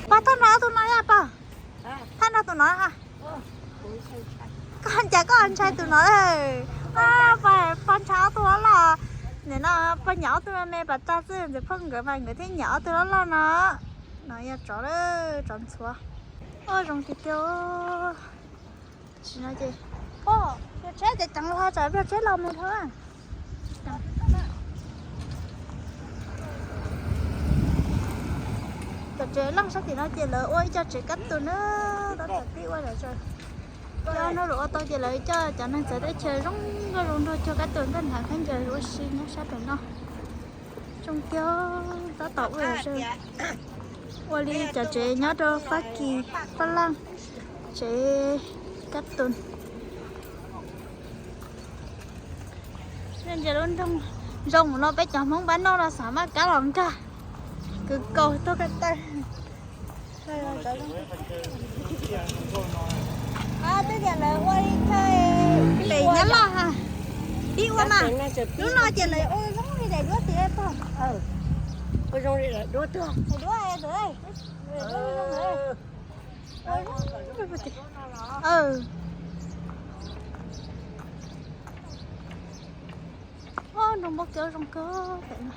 Pog, thaj no tus no yog pog, thaj no tus no. Koj cas koj ntshai tus no? Pog ntshai ob tug loj loj. Nim no pog nyiam ob tug me me pas tag xwb, ntxim phooj nkawd mas nkawd thiaj nyiam ob tug loj loj no. No yog tsov, tsov ntxhuav. Ua zoo tiag tiag. Tsis no ces, o, yog tsheb ces ceev los tsam yog tsheb los mus dhau. Cov tsev leej sab tim no ces lawv ua ib co tsev kab tus na, tab tom pib ua lawm. Cov no lawv ua tau ces lawv coj cov neeg txawv teb chaws zoo nkauj zoo nraug cog kab tus nkaj nrhav khaub ncaws ua si nyob sab pem no. Zoo tiag, tab tom ua, ua li cov tsev nyob rau Fab Kis, Fab Laj, tsev kab tus. Ntsia lub nroog zoo no peb cov Hmoob pab noj no xav maj kab los nkag, kwv kaus tuag kab taw. Twb tias lawv ua li chaw pem Nyab Laj ha, pib ua mas. Lub no ces lawv ua zoo li daim duab tiag pog. Ua zoo li daim duab tuag. Daim duab, nroo npau kev zoo kawg pem no.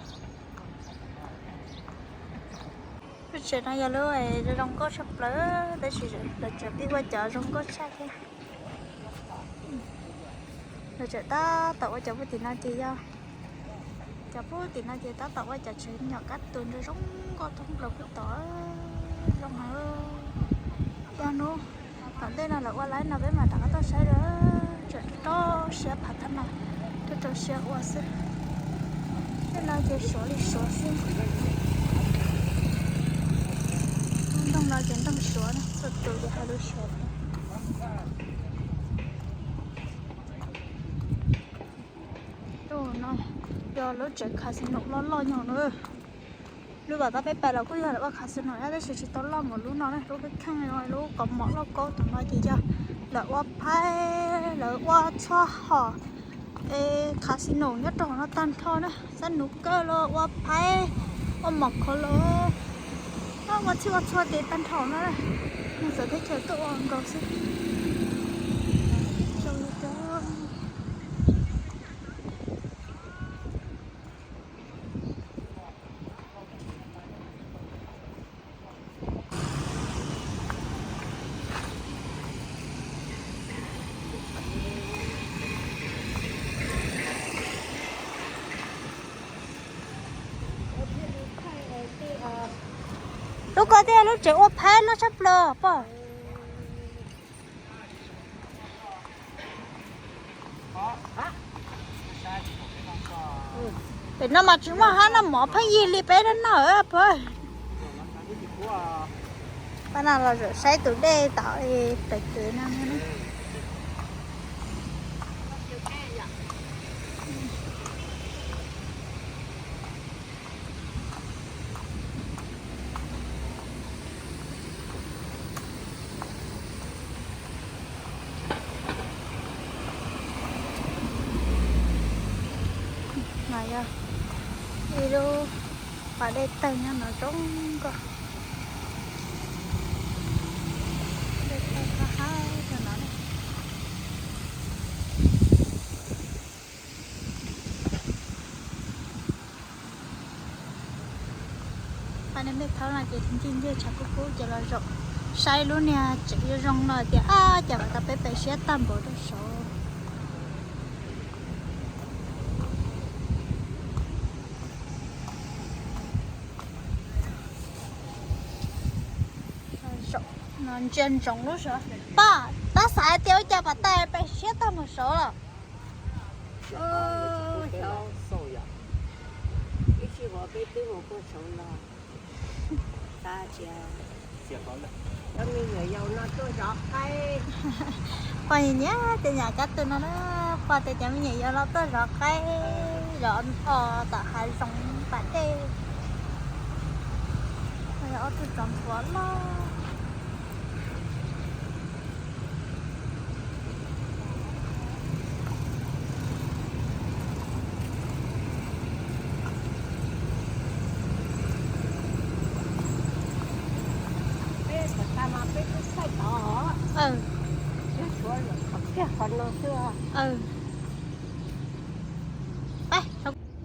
Lub tsev no yog lub zoo nkauj tshaj plaws, tab sis lawv tseem pib ua cov zoo nkauj tshaj thiab. Lawv tseem tab tom ua cov puag tim no ces yog, cov puag tim no ces tab tom ua cov tsev nyom kab tus nrog zoo nkauj thoob plaws puag tod, zoo heev. Yog hnub tom ntej no lawv ua laib no peb mam rov qab tuaj saib lawm. Tseem rau siab phav thab no, rau rau siab ua xwb. Tej no ces suav li suav xwb. Ntoo no ces ntoo suav na, txhua tus ces hais lus suav. Tus no yog lub tsev casino loj loj nyob na. Lub uas tab peb pais los kuj yog lawv ua casino thiab tab sis tsis tau loj npaum lub no na, lub kheej kheej no, lub kaus mom lauj kaub tom no ces yog lawv ua phaib, lawv ua txhua hom casino nyob rau hauv no tag nrho na, xab nuv kawj los ua phaib, ua mom khov los, ua txhij ua txhua tes tag nrho na, neeg txawv teb chaws tuaj ua nkaus xwb. Lub ko thiaj lub tsev ua phaib loj tshaj plaws pom. Pem no mas tsis muaj hab noj mov pheej yig li peb no noj pab. Pab no los zaum saib tus dej tom pem kev no. No yog ib lub pas dej tawg nyob no zoo nkauj. Dej tawg hab hab rau no. Pab niag mej thaub no ces ncej ncej tshav kub kub ces los zaum saib lub niag tsev zoo zoo no tias ab cas vam tau peb pem siab tag npaum rau saud. Ntsia ntsoov lub saud. Pog, tab xav hais tias ua cas pom tais pem siab tag mus saud los? Pog nyiam nyiam cov nyam kab tus no na, pog tias cov me nyuam yaus los tuaj zov qaib, zov os tom hav zoov pas dej. Ob tug tsov ntxhuav loj.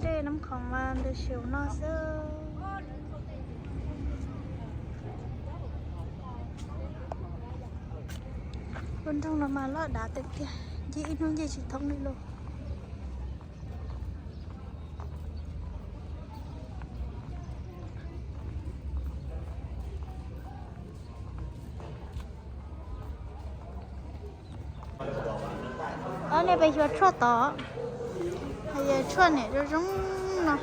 Dej Nab Khoom mas ntws sim no xwb. Lub nroog no mas loj dav tiag tiag, nce ib hnub nce tsis thoob li lauj. Ob niag pem xyuas tshuaj tod, tshuaj niam zoo zoo no.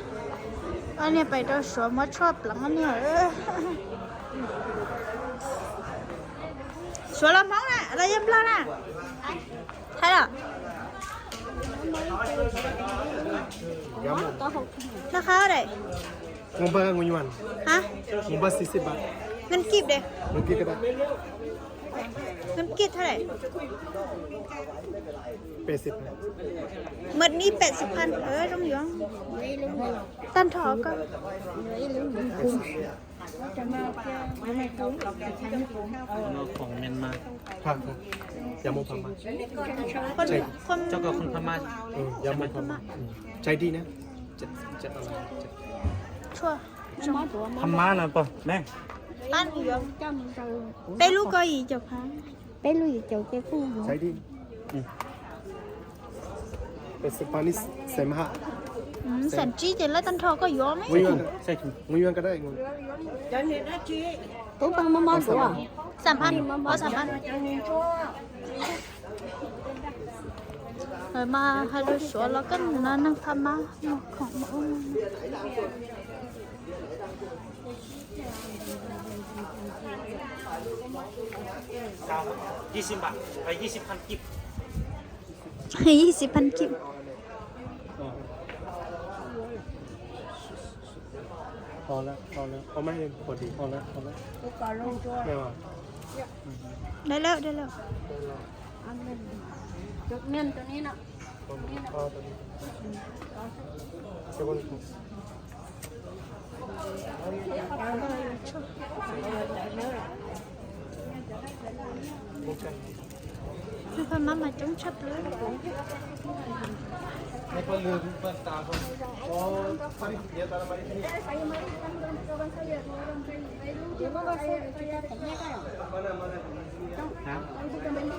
Ob niag pem rau Suav muab tshuaj pleev ob niag. Suav los Hmoob na los yog Nplog na? Thaib los? Noj qab daim. Hab? Nqe kib de. Nqe kib thaib daim? Mật ni pem xi phan zoo yuav. Tag nrho koj. Tshuaj. Phab mab no pog, peb lub ko yim caum phab. Peb lub yim caum ces kuj xam tsib ces lawv tag nrho koj yuav me. Xam phab, xam phab. Mas hais lus Suav los koj nim no neeg pha mab mus khoom mus ub. Yis xib phan kib.ได้แล้ว ได้แล้ว Pha mab mas coob tshaj plaws.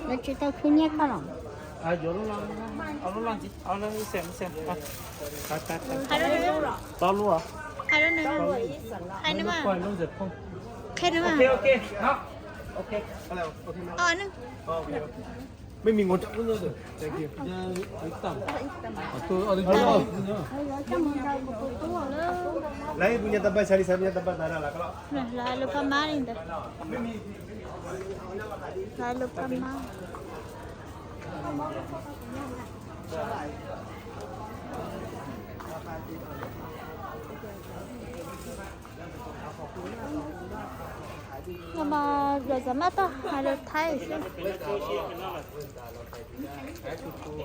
Lawv tsis tau khwv nyiaj koj los? Hais rau nws, hais nws mas, qhia nws mas. Os, nws ไม่มีงด Lawv kuv nyab tab paj xav li xav kuv nyab tab paj tas lawm ko. Lawv lub paj mab li ntawd. Lawv lub paj mab. No mas yog xav maj toj hais lus Thaib xwb.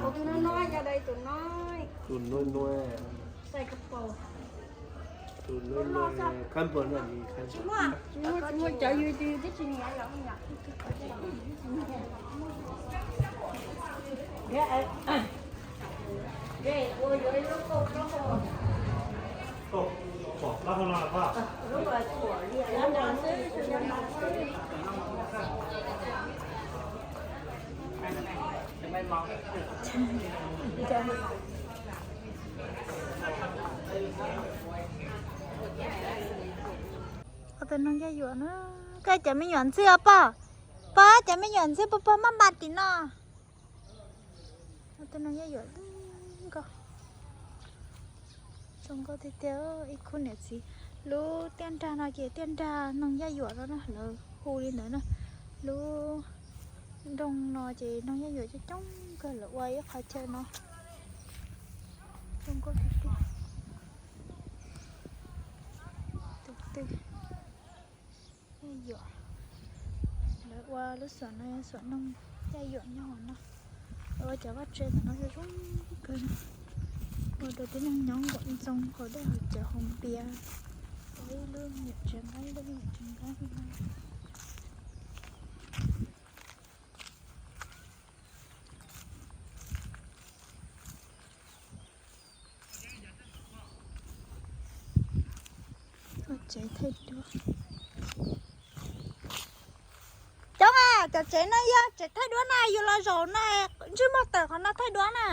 Tus no no, tus no no. Tus no no, khab npua no. Tsis muaj, tsis muaj cov yus, yus twb tsis nyiam los. Tus noog yaj yuam na, koj cov me nyuam ntxwb os pog. Pog, cov me nyuam ntxwb puas pog maj npas tim no? Tus noog yaj yuam nkauj, zoo nkauj tiag tiag ib khub niam txiv. Lub tiaj nrag no ces tiaj nrag noog yaj yuam no na, lawv hu li ntawd na. Lub nroog no ces noog yaj yuam coob coob kawg, lawv ua ib qhov chaw no zoo nkauj tiag tiag. Tus twg yaj yuam, lawv ua lub xom no yog xom noog yaj yuam nyob hauv no. Lawv ua cov vaj tse ntawm no zoo zoo kawg, ua rau tib neeg nyob nkaum ntxoo hauv dej hauv cawv hauv npias, ua ib lub me nyuam tsev nqeeb, ib lub me nyuam tsev nqeeb li no. Tsev thaij duab. Cov, cov tsev no yog tsev thaij duab na, yus los zaum no ntsej muag tawm qhov no thaij duab na.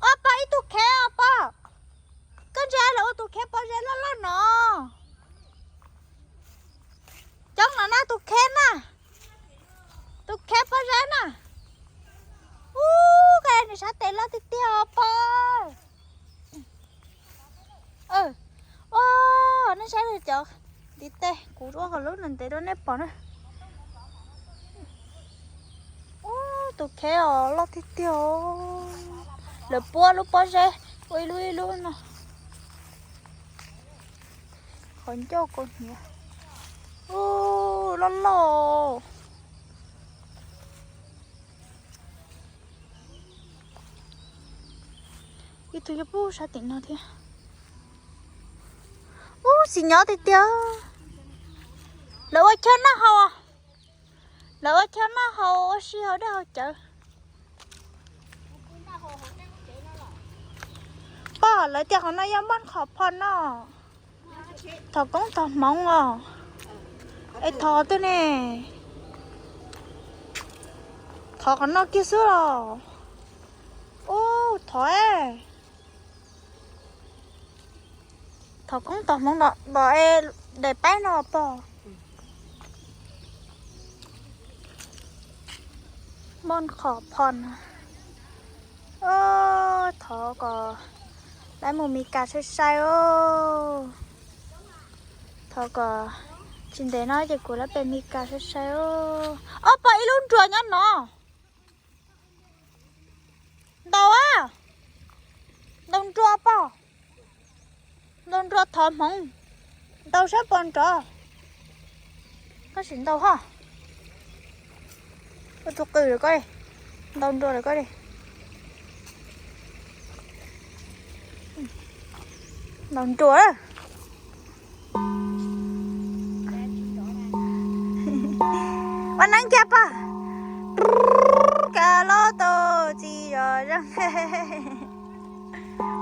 Os pog, ib tug kheb os pog. Koj ntsia lawv ua tus kheb pob zeb loj loj no. Coob no na, tus kheb na. Tus kheb pob zeb na. Ub, koj nws sab tes loj tiag tiag os pog. Ua, nej saib cov ntiv tes, kuv ua kom lub ntev ntev rau nej pom na. Ub, tus kheb os loj tiag tiag os. Lawv puab lub pob zeb ua ib lub ib lub no. Qhov ncauj kaus hniav. Ub, loj loj. Ib tug nyob pub sab tim no thiab. Ub, xim nyob tiag tiag. Lawv ua chaw noj haus. Lawv ua chaw noj haus ua si hauv dej hauv cawv. Pog, lawv tias qhov no yog npoj qhov pho noj, thov koob thov hmoov os. Es thov twg ne? Thov qhov no kiag xwb los? Ub, thov, thov koob tom hmoov los daim paib no pog. Muaj qhov phom no. Thov kom peb mus Mes Kas sai sai os. Thov kom tsis ntev no ces kuv lawv pem Mes Kas sai sai os. Ob pog, ib lub nruas nyob no. Ntaus a, ntaus nruas pog. Ntaus nruas thov hmoov. Ntaus saib puas nrov. Koj sim ntaus ho. Ua tus qws ko, ntaus nruas lawm ko. Ntaus nruas. Ua neeb kiag pog. Kav lob tus txiv zom zaws.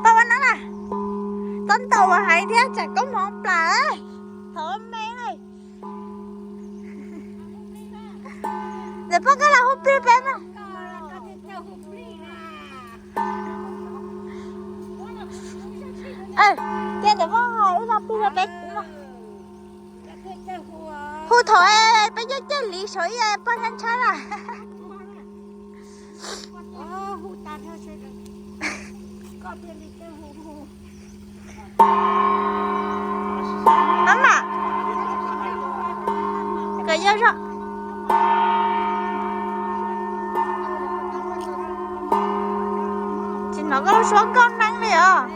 Pog ua neeb na. Txhob ntaus ua heev thiab tsam koob hmoov plam. Thov me li. Ntawm pog koj los hu plig peb mas. Cia ntawm pog hais ib zaj plig rau peb. Hu thaum peb nyob ciaj li saum ib pog nyob ntshab lawm. Mama, kom yog zog. Tsis hnov koj lub suab nkauj neeb li os.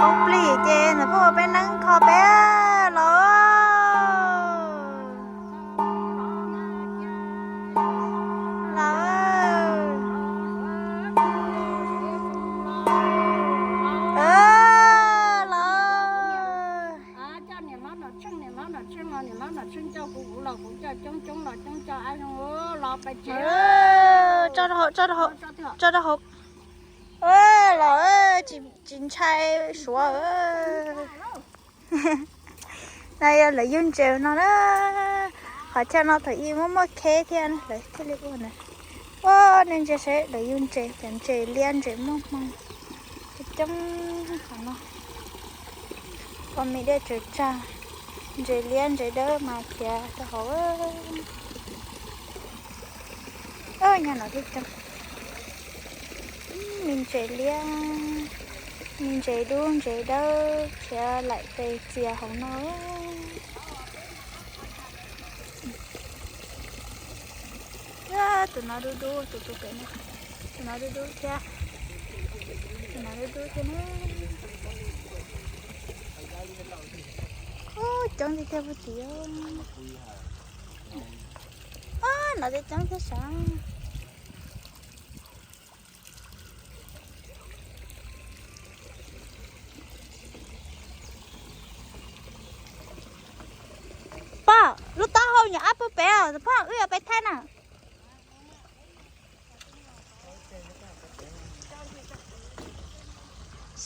Pom plig ces nws pheej ua peb neeb kho peb los. Los, los. Niam hlob Nom Tsheej, niam hlob Nom Tsheej los niam hlob Nom Tsheej coj kuv, kuv los kuv coj coob, coob los coob coj ab zoo los pais tsev. Tso rau hauv, tso rau hauv, tso rau hauv. Los tsis ntshai suav. No yog lawv yug ntses no na. Qhov chaw no thaum ub muaj muaj kheb thiab lawv thiaj li ua na. Ua nej ntsia saib lawv yug ntses, cov ntses liab ntses muaj hmoo coob qhov no. Pom me dej tsaws tsag, ntses liab ntses dawb mas khiav rau hauv. Nyob no thiaj coob. Me ntses liab, me ntses dub ntses dawb khiav laim pes txias hauv no. Tus no dub dub, tus tus pem no, tus no dub dub thiab, tus no dub dub thiab na. Coob tiag tiag puag tim. No twb coob thiab sav. Pog, lub taub hau nyuam ab puag pem os, pog wb yuav peb thaij na.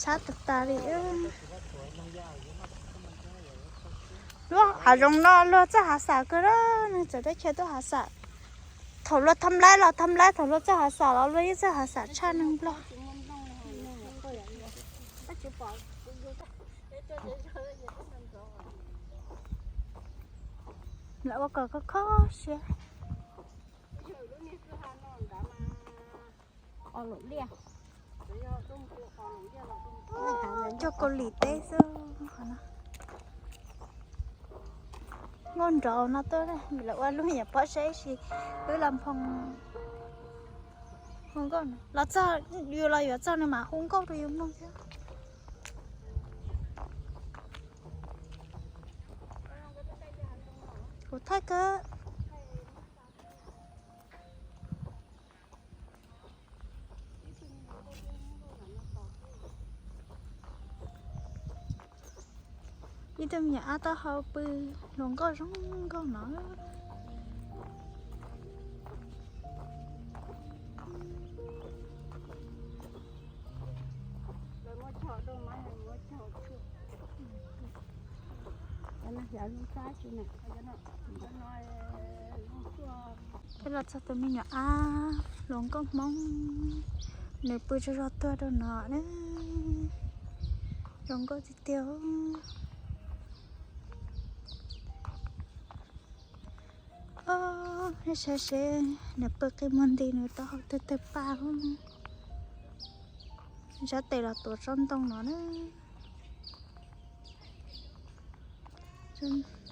Sab tas tas li. Lub hav zoov no luag txawj hav xam kawg, neeg txawv teb chaws tuaj hav xam. Thaum luag tham laib los tham laib, thaum luag txawj hav xam los luag yeej txawj hav xam tshaj neeg Nplog. Lawv ua kom kho kho siab. Cog Kaus Lim teb xwb qhov no. Muaj nrov no tuaj, lawv ua lub me nyuam pob saib si wb los nphoo. Hu nkauj no los txog, yus los yuav txog nws mam hu nkauj rau yus mloog thiab. Kuv thaij kawg. Ib tug me nyuam ab taub hau pw hluas nkauj zoo nkauj no. Peb los txog tus me nyuam ab hluas nkauj Hmoob, nws pw tsaug zog tuag rau no na. Zoo nkauj tiag tiag. Os, nej saib seb, nws pw qi muag nti nws taub hau tawg tawg paj. Sab tes los tuav tsob ntoo no na.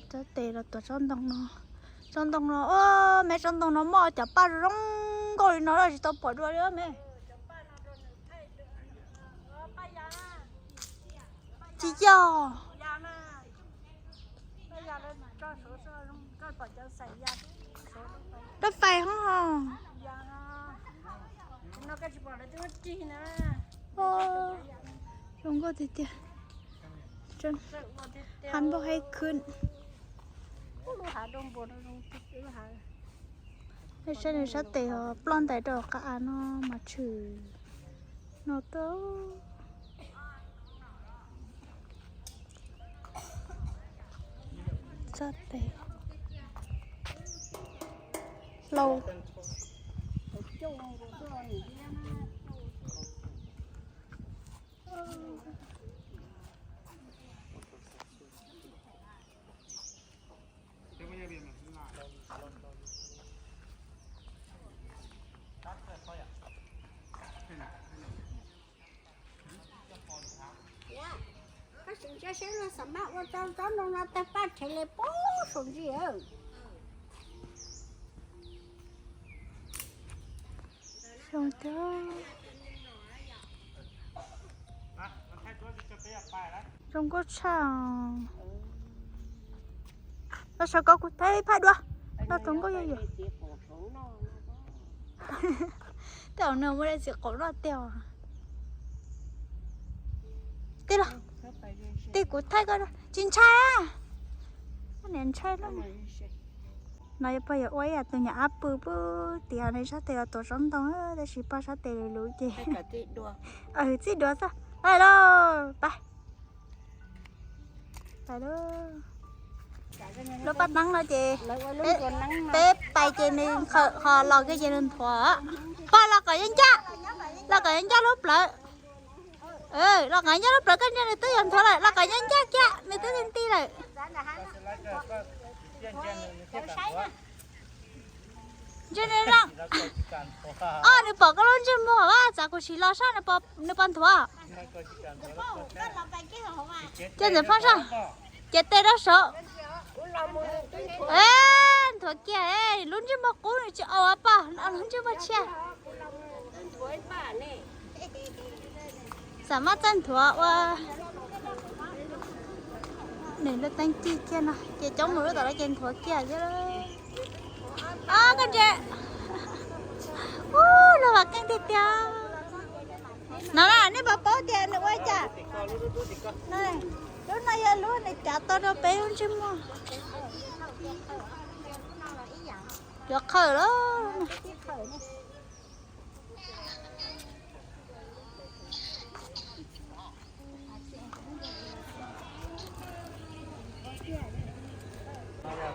Sab tes los tuav tsob ntoo no. Tsob ntoo no, os, me tsob ntoo no muaj cov paj zoo nkauj li no los tsis tau pom dua li me. Tsis yog. Lub fais hos. Zoo nkauj tiag tiag. Hab npauj haib khwb. Saib nws sab tes os, ploj ntais rau qab av no mas tshwm no tuaj. Sab tes hlau. Koj sim ntsia seb luag xav maj ua tau tsob ntoo no tawg paj rhev li puag saum ntsis. Zoo tiag. Zoo nkauj tshaj. Los saum ko kuv thaij phaj dua. Los zoo nkauj yuag yuag. Tej zaum nws muaj dej txiv qaum noj tiag. Tij laug, tij kuv thaij koj tsis ntshai. Niam ntshai lawm. No yog pog yog ua ib yam tus nyuam ab pw pw tias nws sab tes los tuav tsob ntoo tab sis pog sab tes luv luv ces txij dua xwb. Pais lauj, pais. Lub paj teeb no ces peb pais ces nws qhawm ho los kiag ces nws nthuav. Pog los kom yeej ncaj, los kom yeej ncaj lub plawv. Los kom yeej ncaj lub plawv, koj ntsia nws twb yuav nthuav lawm, los kom yeej ncaj kiag nws twb ti nti lawm. Ntsia nws los. Os, nws pom koj lub ntsej muag, txav kuv sim los sab nws pom nthuav. Cia ntxim phooj sab, cia tes rau saud. Nthuav kiag, lub ntsej muag qub nws tsis au pog, lub ntsej muag tshiab. Xam maj txawj nthuav ua nws lub teeb ci kiag no ces coob mus lub tom no ces nthuav kiag thiab. Os, koj ntsia, ub, los vam keej tiag tiag. No na, nej puas paub tias nws ua cas? Lub no yog lub nws cav tau rau peb lub ntsej muag. Yuav qhawv lawm.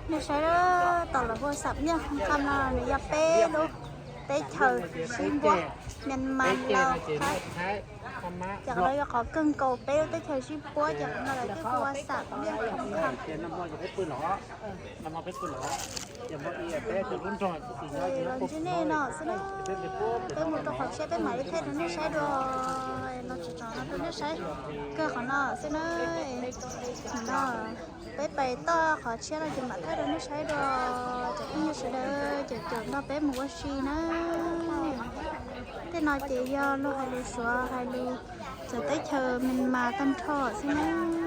Nej saib, tom lawv hu xam miaj qha no nws yog peb lub teb chaws sib npuab, Myanmar, Laos, Thaib. Ces qhov no yog qhov kawg nkaus peb lub teb chaws sib npuab ces qhov no lawv thiaj hu ua xam miaj qha. Los ntsib nej no xwb na, peb mus rau qhov tshiab peb mam li thaij rau nej saib dua. Los tsom tsom no rau nej saib kawg qhov no xwb na. No peb pais toj qhov tshiab no ces mam thaij rau nej saib dua. Cov phooj ywg sawv daws ces caum nrog peb mus ua si na. No ces yog luag hais lus Suav, hais lus txawv teb chaws Myanmar tag nrho xwb na.